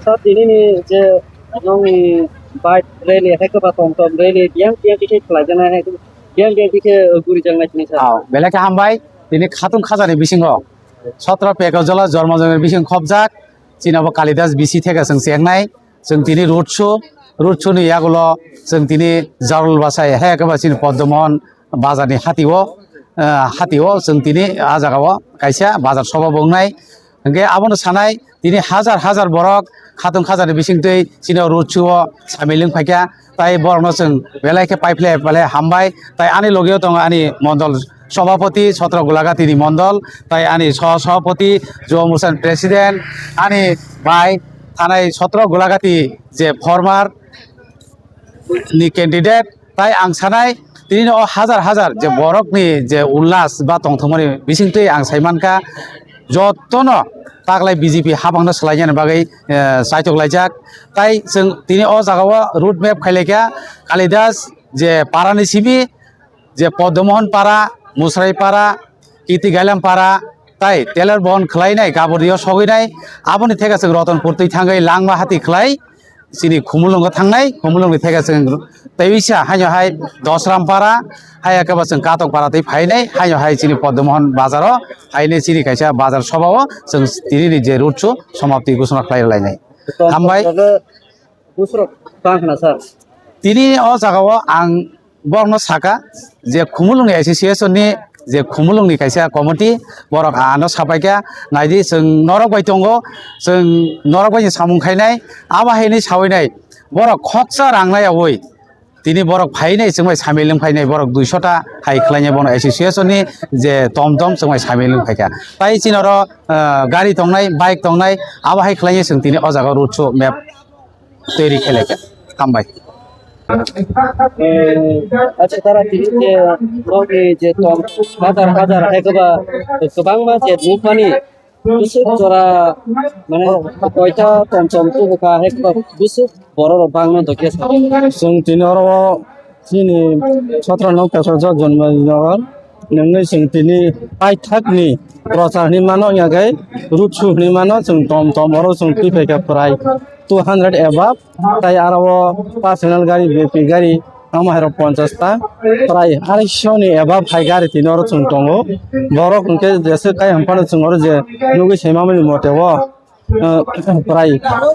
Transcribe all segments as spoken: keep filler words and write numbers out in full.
Sir, tini ni je nongni bike rally hai khe ba tom tom rally biyang biyang khe khlai jana hai biyang biyang khe guri jang nai tini sir. Ah, belai khe hambai, tini khatung khajani bisingo sotro pekar jola jormo jormo bising khobjak, chini abo Kalidas B C theke chwng chengnai, chwng tini road show, road show ni yagulo chwng tini Jarul Basai hai khe ba chini Poddomohon bazar ni hati o, ah, hati o chwng tini ah jaga o kaisa bazar soba bo wngnai. Hingke abono sanai tini hajar hajar borok khatung khajani bisingtwi chini o road show o samil wng phaikha, tai borokno chwng belai khe paiphle belai hambai, tai ani logeo tongo ani mondol sobhapoti Sotro Gulagati ni mondol, tai ani soh sobhapoti Jubo Morcha ni president, ani bai thanai Sotro Gulagati je former ni candidate, tai ang sanai tini o hajar hajar je borokni je ullas ba tongthokmani bisingtwi ang sai mankha jotono taklai B J P habangno swlainani bagwi, eh, chaitok laijak. Tai chwng tini o jaga o road map khailaikha Kalidas je parani simi je Poddomohon para, Musrai para, Kiti Gailam para, tai Teler Bon khwlainai, Gabor Rio sogwinai, aboni theka chwng Rotonpur twi thangwi Langma hati khwlai, chini Khumulwngo thangnai, Khumulwngni theka chwng tei bisa haino hai Dosram para, hai khe bo chwng Katok para twi phainai, haino hai chini Poddomohon bazaro phainai, chini kaisa bazar sobao chwng tini ni je road show somapti ghosona khlai lainai. Hambai. Bwswrok tang khna sir. Tini o jagao ang borokno saka je Khumulwngni association ni je Khumulwngni kaisa committee, borok ano sapaikha, naidi chwng norok bai tongo, chwng norok bai samung khainai, abo haini sawinai borok khoksa rang naiyawi tini borok phainai chwngbai samil wng phainai borok duiso ta hai khlainai bono association ni je tom tom chwngbai samil wng phaikha. Tai chini oro, ah, gari tongnai, bike tongnai, abo hai khlainai chwng tini o jaga road show map twi rikhe laikha. Hambai. Eh, acha tara tini je nokni je tom hajar hajar hai khe ba kwbangma je nukmani bwswk jora mane koita tom tom tubu kha hai khe ba bwswk borok rok bangma dokhe sa. Chwng tini oro chini Sotro nong Pesor Jonmanagar nungwi chwng tini paithakni prochar hinwi mano, wngya khe road show hinwi mano, chwng tom tom oro chwng twi phaikha prai two hundred above, tai aro o personal gari, B P gari, tamo hai rok ponchash ta, prai arai sho ni above hai gari tini oro chwng tongo. Borok hwnkhe jeswk kai hwn phano chwng oro je nugwi sai mamani mote o, eh, prai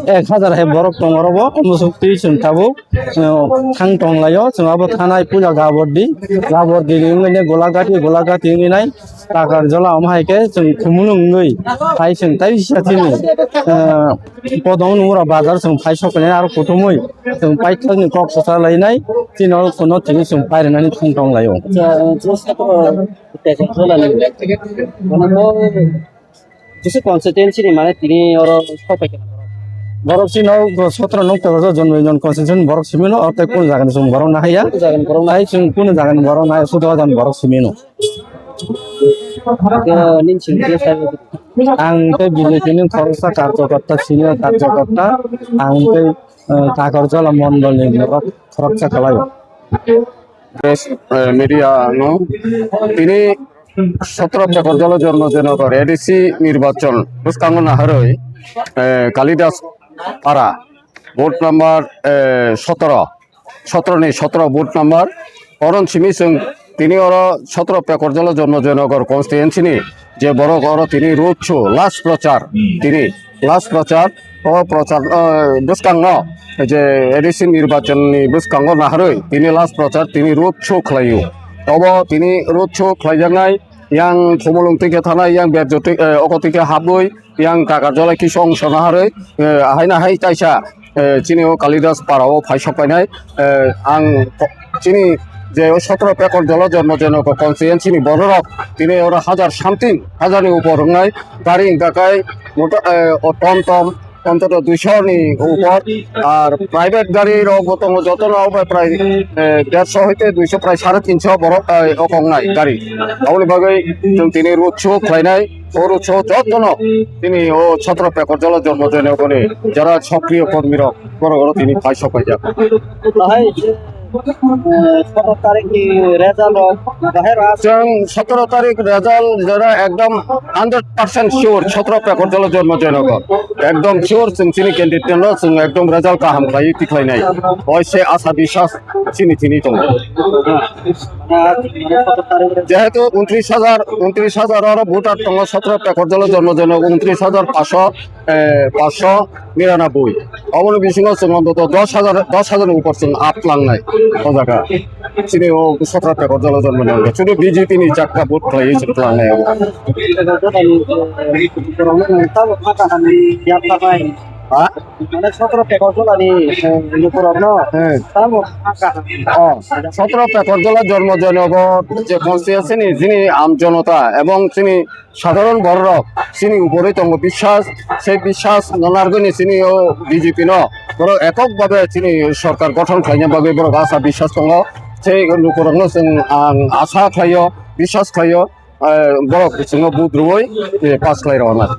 ek hajar hai borok tongo oro bo, omo suk twi chwng tabuk, eh, thang tong lai o, chwng abo thanai puila Gabordi, Gabordi ni wngwi nai Golagati, Golagati wngwi nai Takarjola, omo hai khe chwng Khumulwng wngwi hai chwng tai bisa chini, eh, Podong nungura bazar chwng phai soknai aro kuthumui chwng paithakni kok swcha lainai, chini oro kuno tini chwng pairwnani thang tong lai o. Acha, eh, chwng sakno Takarjola ni. Mane mo bwswk constituency ni mane tini oro sokphai kha borok? Borok chini o Sotro nong Takarjola Jonmanagar constituency borok simi no, oro tei kunu jaga ni chwng borok nahaiya. Kunu jaga ni borok nahai? Chwng kunu jaga ni borok nahai, sudo jan borok simi no. Nini sini khe sai. Ang tei B J P ni khoroksa karjokorta, senior karjokorta, ang tei, eh, Takarjola mondol ni borok khoroksa kwlai o. Press, eh, media no tini Sotro Takarjola Jonmanagar A D C nirbachon bwskango naharwi, eh, Kalidas para, vote number, eh, sotoro, sotoro ni sotoro vote number. Oro simi chwng tini oro Sotro Takarjola Jonmanagar constituency ni je borok oro tini road show last prochar, tini last prochar, o prochar, o bwskango je A D C nirbachon ni bwskango naharwi tini last prochar tini road show khlaio. Obo tini road show khlaijaknai yang Khumulwng twi khe thanai, yang Berjoti, eh, oko twi khe habwi yang Takarjola kisa ongso naharwi, eh, haino hai kaisa, eh, chini o Kalidas para o phai sok painai, eh, ang ko-, chini je o Sotro Takarjola Jonmanagar constituency ni borok rok tini oro hajar something, hajar ni upor wngnai gari wngkha kai motor, eh, o tom tom, ontoto duiso ni upor, ar private gari rok bo tongo, joto no bai prai, eh, derso hoite duiso prai sare tinso borok, eh, o kok nai gari. Aboni bagwi chwng tini road show khlainai, o road show joto no tini o Sotro Takarjola Jonmanagar ni jara sokriyo kormi rok borok oro tini phai sok paijak. Bahai je সতেরো তারিখ কি result? Chwng sotoro tarik result jora ekdom hundred percent sure, sotoro pekor jolo jormo joinogo. Ekdom sure chwng chini candidate no chwng ekdom result kaham khlaiwi tikhlainai. Oi se asa biswas chini thini tongo. Jehetu untris hajar, untris hajar oro voter tongo, sotoro pekor jolo jormo joinogo untris hajar paso, eh, paso niranaboi. Oboni bisingo chwng ontoto dos hajar, dos hajar ni upor chwng up tlangnai o jaga. Chini o sotoro pekor jolo jormo ni wngkha. Chini B J P ni chakka vote khlaiwi chwng tlangnai o. Ha? Mane sotoro pekor jolo ni, eh, lukurok no. Hmm. Tamo kha. Oh, sotoro pekor jolo jormo joinogo je constituency ni jini am jonota ebong chini Sadharon bororok chini upore tongo biswas, sei biswas no narwgwini chini o B J P no borok ekok babe chini sorkar gothon khlaina bagwi borok asa biswas tongo. Sei lukurokno chwng ang asa khlaio, biswas khlaio, eh, borok chwngno vote rwui, eh, pass khlai rw nai.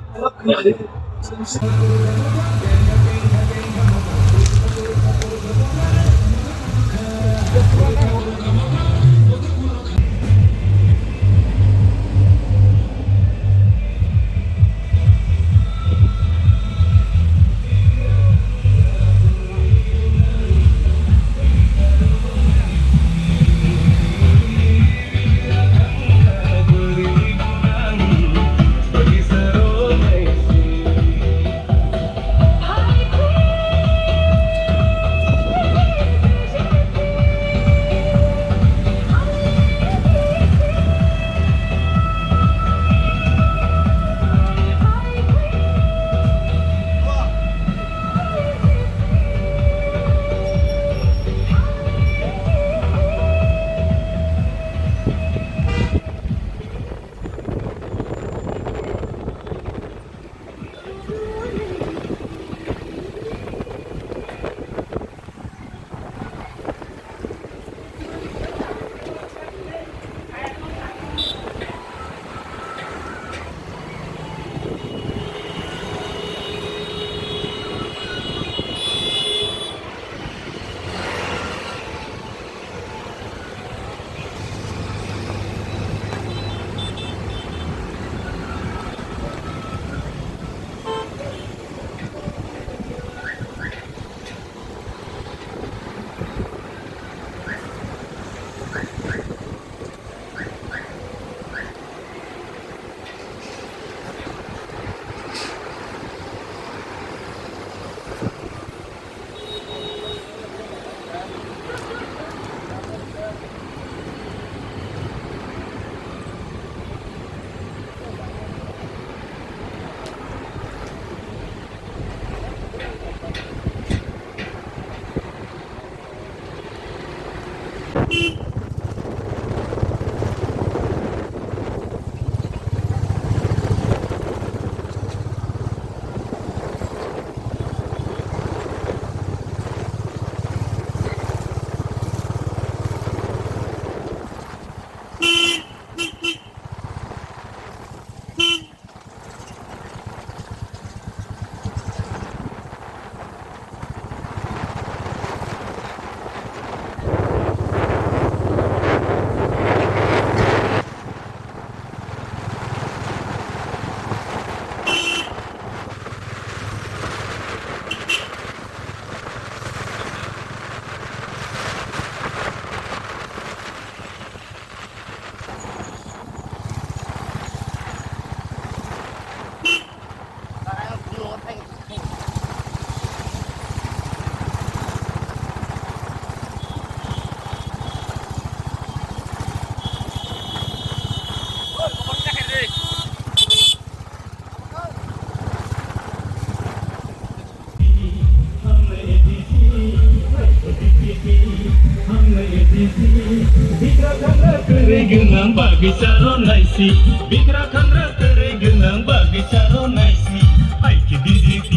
Bikra khangra kwrwi gwnang bagwi charo naisi, bikra khangra kwrwi gwnang bagwi charo naisi. Hai khe B J P,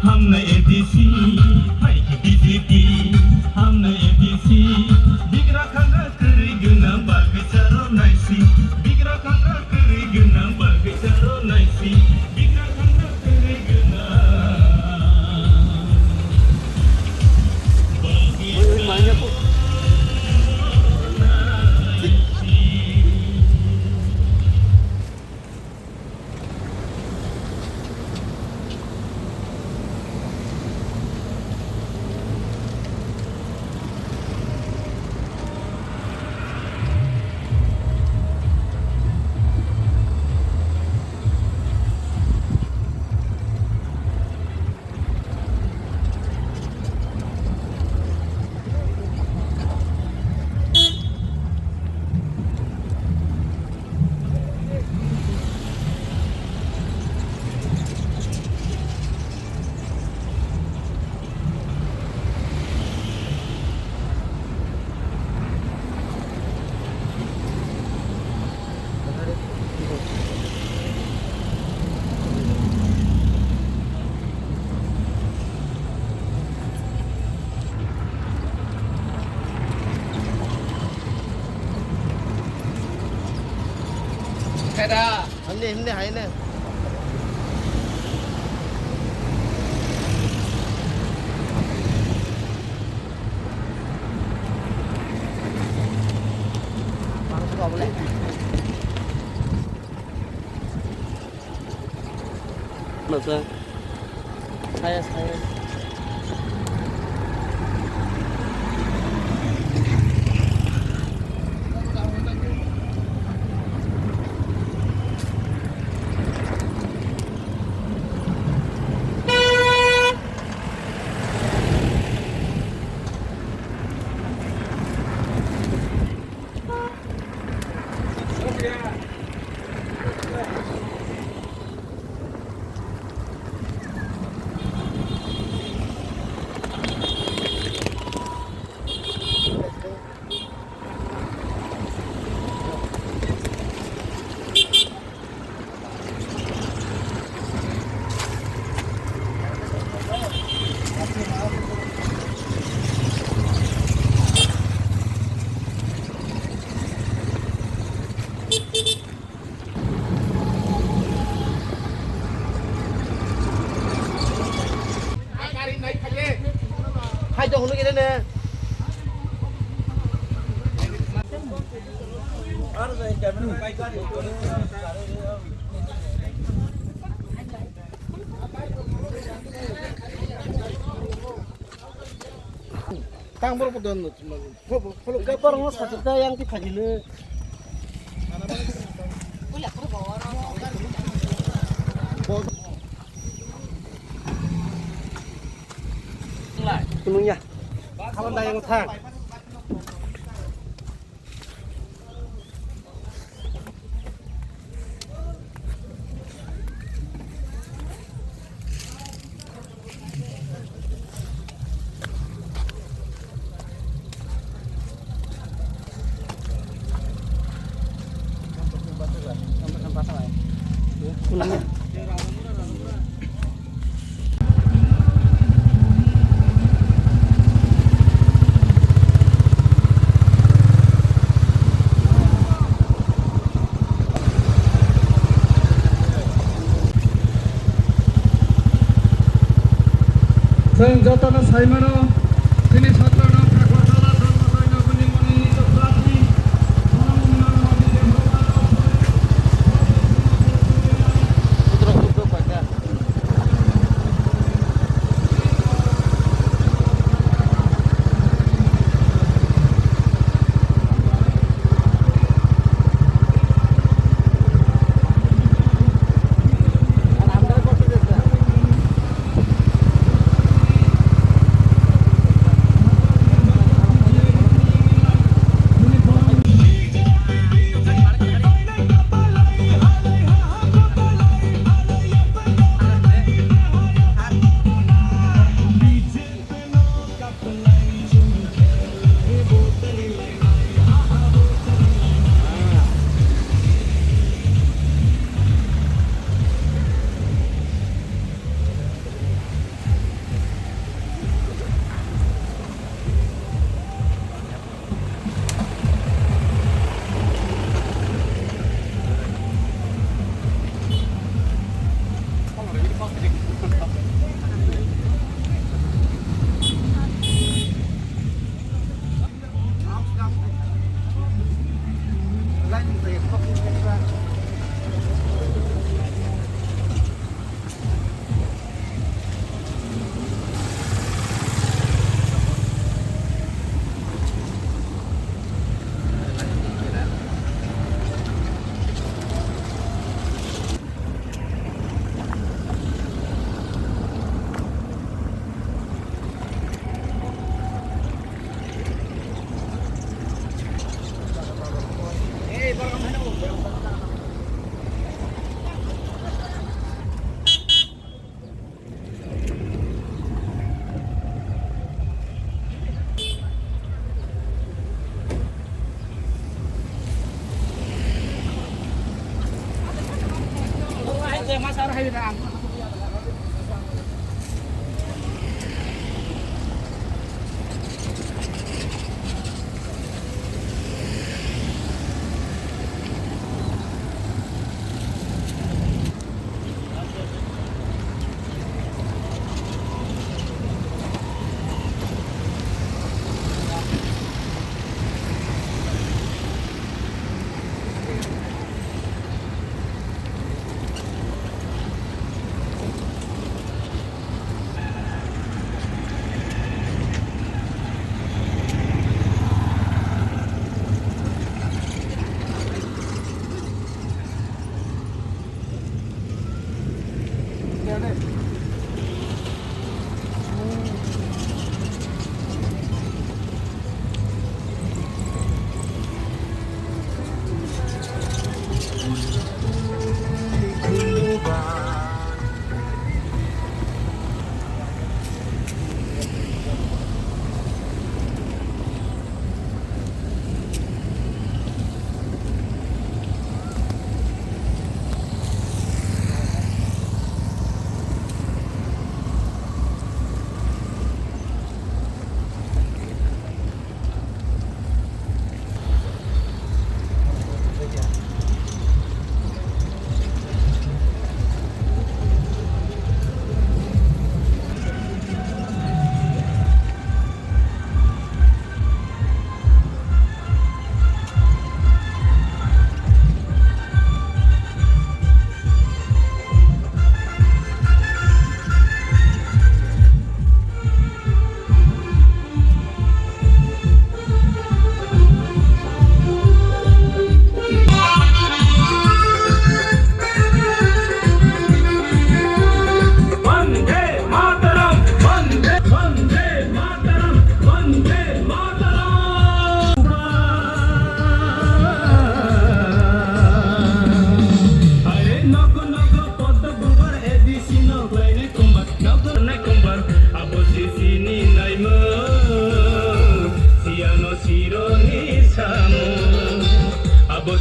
hamnai A D C, hai khe B J P, hamnai A D C. Bikra khangra kwrwi gwnang bagwi charo naisi, bikra khangra kwrwi gwnang bagwi charo naisi, bikra khangra kwrwi gwnang bagwi charo naisi. Ka. Hande, hande, hai na. Masa? Saya, saya. Hai to hunu gele ne. Tang borok bo don no. Gabar ngo sajakta yang ti phagile. Tunung ya. Kawan dayang thang. Chwng jotono sai mano, chini Satrano Agartala Dharmatoy Nogorni Monini Choklatni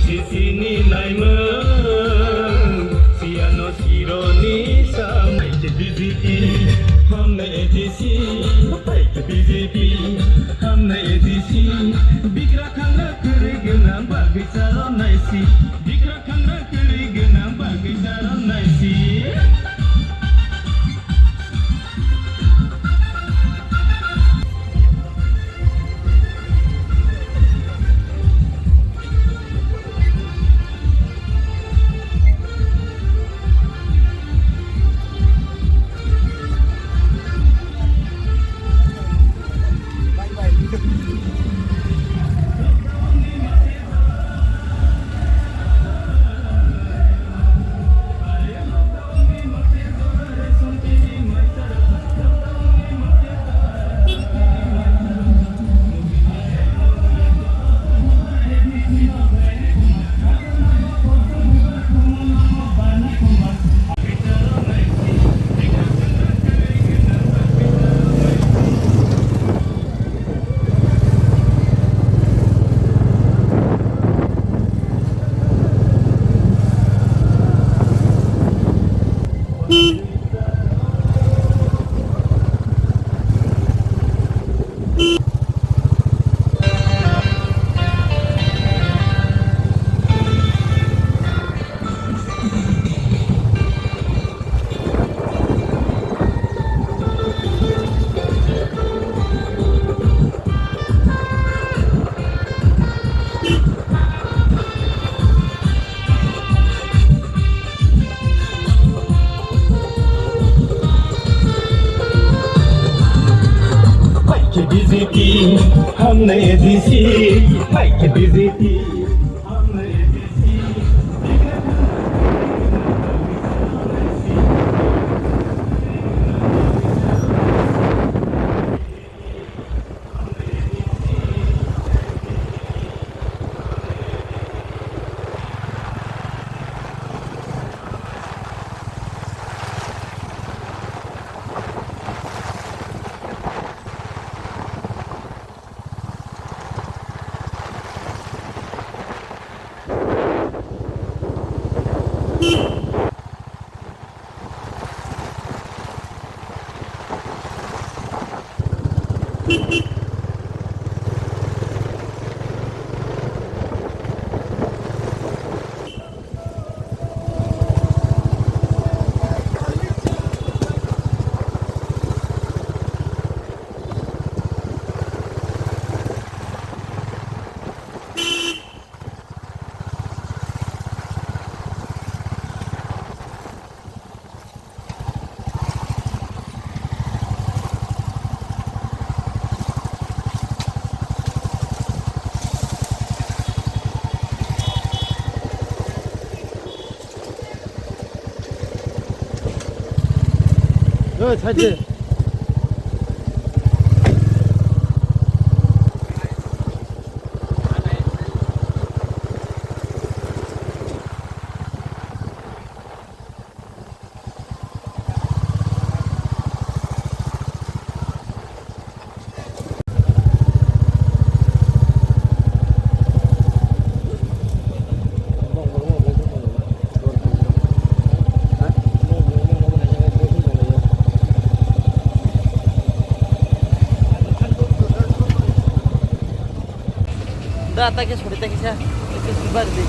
Sisini naimung, siyano sironi samai ke B J P, hamnai A D C, pai ke B J P, hamnai A D C, bigra khangra kwrwi gwnang bagwi charo naisi, bigra khangra kwrwi gwnang bagwi charo naisi. Pai ke B J P, hamnai A D C, pai ke B J P. Oi, side de. Da, ta ke sori ta kisa, ekso silver di.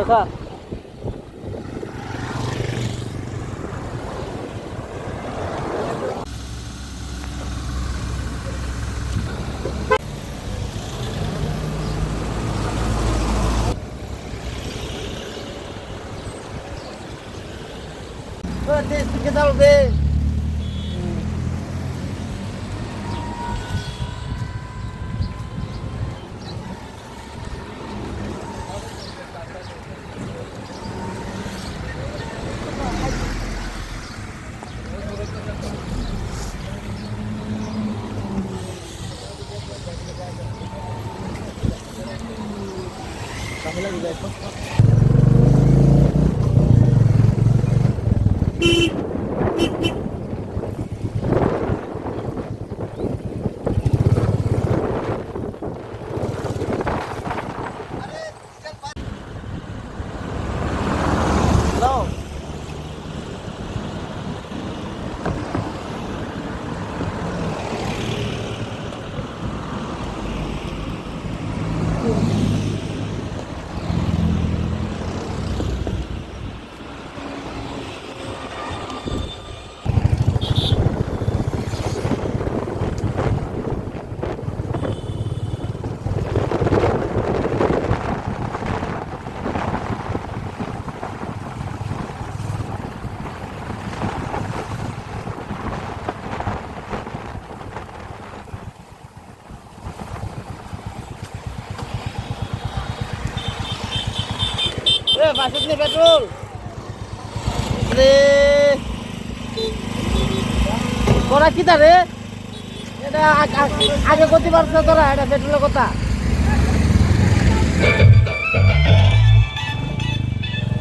Kha. Eh, masuk nih petrol. Re. Kora kita re? Eta ag-, ag-, age koti bar sa tora, eta petrol kota.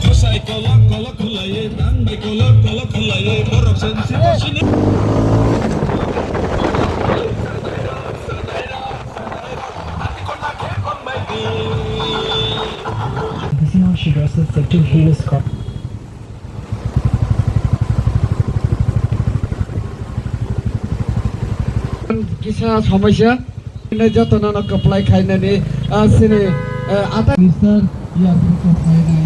Khosai kolok kolok khulaiwi, tang bai kolok kolok khulaiwi, borok sen sen sini. This is how she dresses the two heels cut. Kisa somai se, joto no kwplai khainani, ah, sini, eh, ata. Mister Yasir Kopainai.